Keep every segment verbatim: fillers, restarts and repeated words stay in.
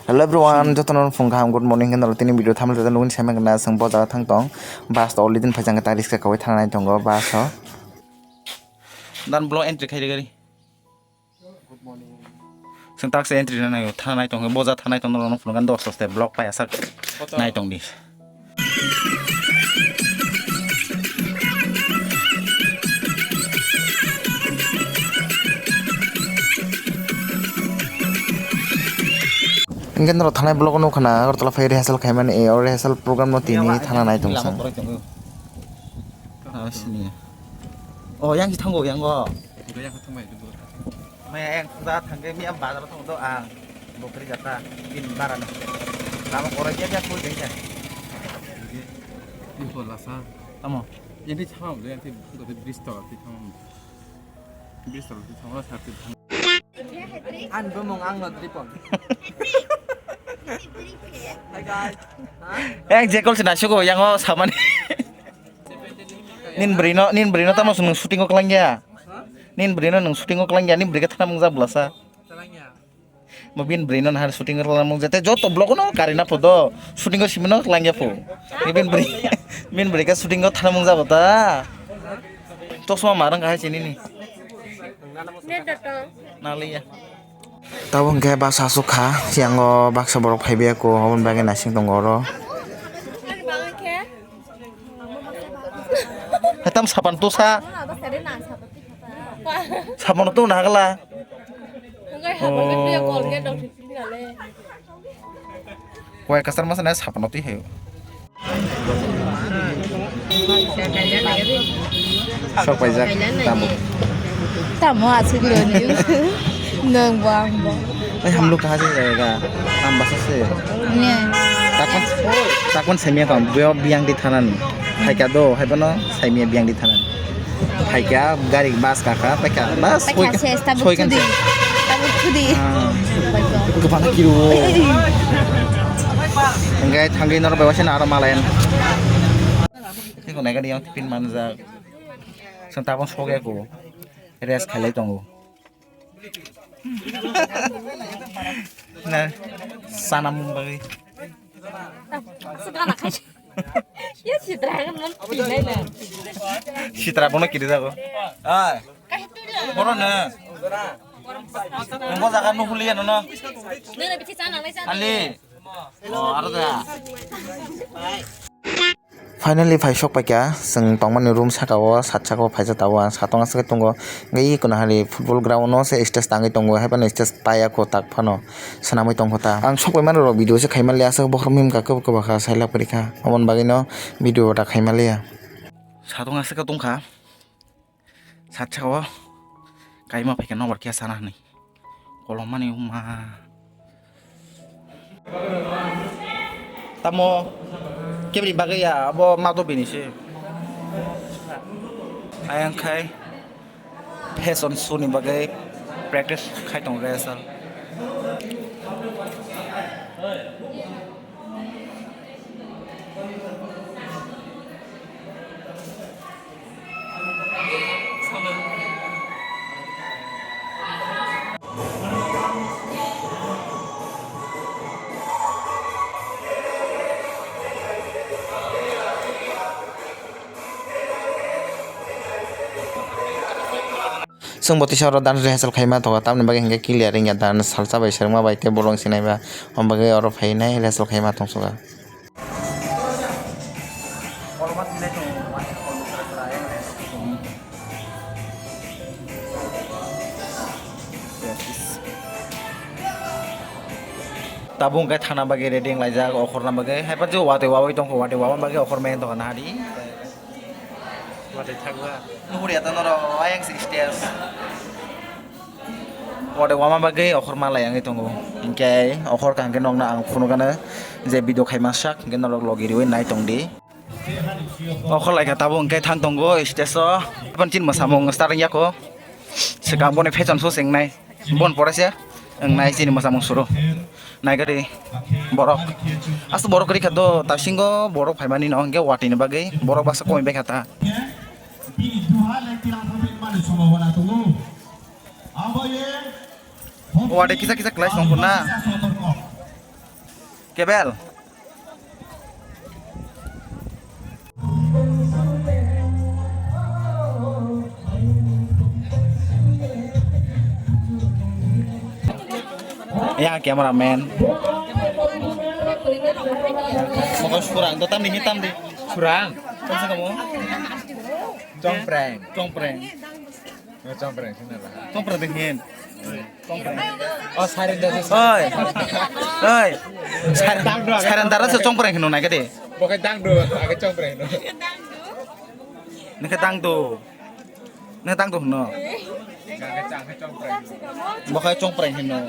Hello everyone, jotono phung kaham, good morning, hwnwi tini video thamle tini nugwi saiman gana chwng bo jaga thang tong. Bus to already din phaijak, ta risk kawi thangnai tongo bus o. Dan block entry khai gari. Good morning. Chwng tak se entry na nayo, thangnai tong, bo jaga thangnai tong, norok phunukha dos dos te block pai asak nai tong di. Hingke norok thanai block o nukha na, Agartala phai rehearsal khaimani, eh, o rehearsal program no tini thana nai tong sang. Oh, yang si thango, yang go. Maya yang thangja thangke mia bazar thang do ang bokri jata tin barana. Lama korai dia dia kul dengja. Tin pol lasa. Tamo. Ini thang le yang tin ko de bris to ti thang. Bris to ti thang sa ti thang. An bumung ang no tripon. Hi guys. Yang jekol se nasuko yang o samani. Nin brino, nin brino tamo sung shooting o klangya. Nin brino nung shooting o klangya, nin brike thana mungja blasa. Mo bin brino nahar shooting o klangmung jete joto block no kari na podo. Shooting o simino klangya po. Ni bin bri, bin brike shooting o thana mungja bota. Tok suma marang kahai chini ni. Naliya. Tabuk hwnkhe bus aswk kha, siyango baksa borok phaibai ya kho, aboni bagwi naising tongo oro. Hai tam sapan tusa. Sapan tu nagla. Koi kasar masa nai sapan tu hayo. Sok paijak tamo. Tamo aswk lo ni. Nang bo ang bo. Ai, hum log kaha se jayega? Ambasa se. Ne. Takon, takon saimia tong, bo biyang di thanan. Phaika do, hai bono saimia biyang di thanan. Phaika gari bus kaka, phaika bus. Phaika soi, ses, tabuk soi kan sudi. Tabuk sudi. Ah. Kebang kiro. Enggai thangwi nor bai wasin aro malayan. Tiko naikani yang tipin manjak. Santa pon soge ko. Rest khailai tongo. Na, sana mung bagwi. Sitra bono kiri jago. Ai. Bono ne. Nunggu jaga nuhuliya nono. Ali. Oh, aro da. Finally phai sok paikha, chwng tongmani room saka o, sat saka o phaijak tabuk ang satong aswk tongo. Hwnkhe eko nahari football ground no se stage tangwi tongo, haiphano stage paiya kho tak phano swnamwi tongkha ta. Ang sok paimani rok video se khaimaliya, aswk bokhorok mim kha kwbakha sailak phaikha, aboni bagwi no video ta khaimaliya. Satong aswk tongkha. Sat saka o kaima phaikha nokbar khe sana hwnwi. Kolom mani wngma. Tamo kebri bagwi ya, abo mato bini se. Ayang khai fashion show ni bagwi practice khai tong rehearsal. Chwng bo tisa oro dance rehearsal khaima tongo, tamoni bagwi hinkhe clear wngya dance salsa bai swrwngma bai tei bolong sinai ba, omo bagwi oro phainai rehearsal khaima tongsuka. Tabuk hwnkhe thana bagwi ready wnglaijak, okhorna bagwi. Haiphano watwi wawi tongkha, watwi wama bagwi okhormani tongkha nahadi. Watwi thakba. Nuhuri ata norok ayang stage. Ode wama bagwi okhor malai wngwi tongo. Hinkhe okhor kaham khe nokno ang phunukgano je video khaima sak hinkhe norok logi riwi nai tongdi. Okhor laikha tabuk hinkhe thang tongo stage o. Boni chini mwsamung start wngya kho. Swkang boni fashion show se wngnai. Bon pore se wngnai chini mwsamung suru. Naigari borok. Aswk borok kwrwi kha do, tasingo borok phaimani no hinkhe watwi ni bagwi borok baksa komwi bai kha ta. Watwi kisa kisa kwlai song na. Kebel. Ya, cameraman. Mokol surang, to tam di, tam di. Surang. Tam sa kamu? Congpreng. Congpreng. Oh, congpreng, sini lah. Congpreng dingin. Oh, sarin dah. Oi. Oi. Sar-, sarendara se congpreng hino naikade. Bukan dangdu, agak congpreng. Nike dangdu. Nike dangdu hino. Bukan congpreng hino.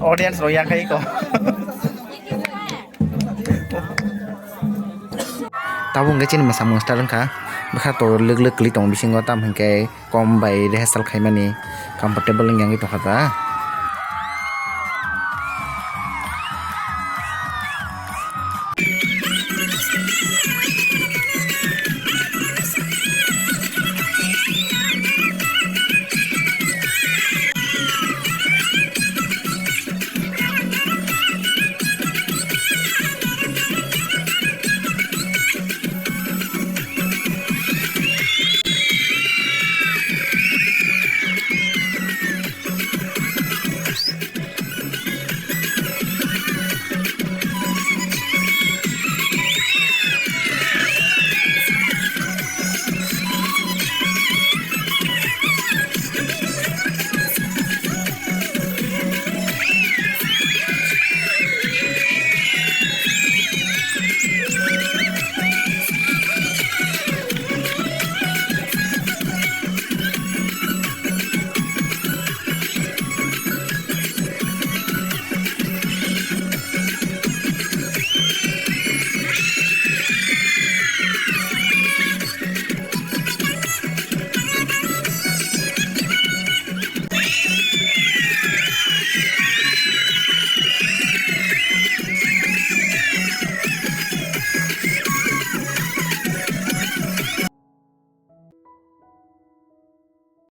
Audience rok yang kai ko. Tabuk hwnkhe chini mwsamung start wngkha. Bwkha to lwk lwk kwlwi tongo bisingo, tamo hwnkhe kom bai rehearsal khaimani comfortable wngya wngwi tongkha ta.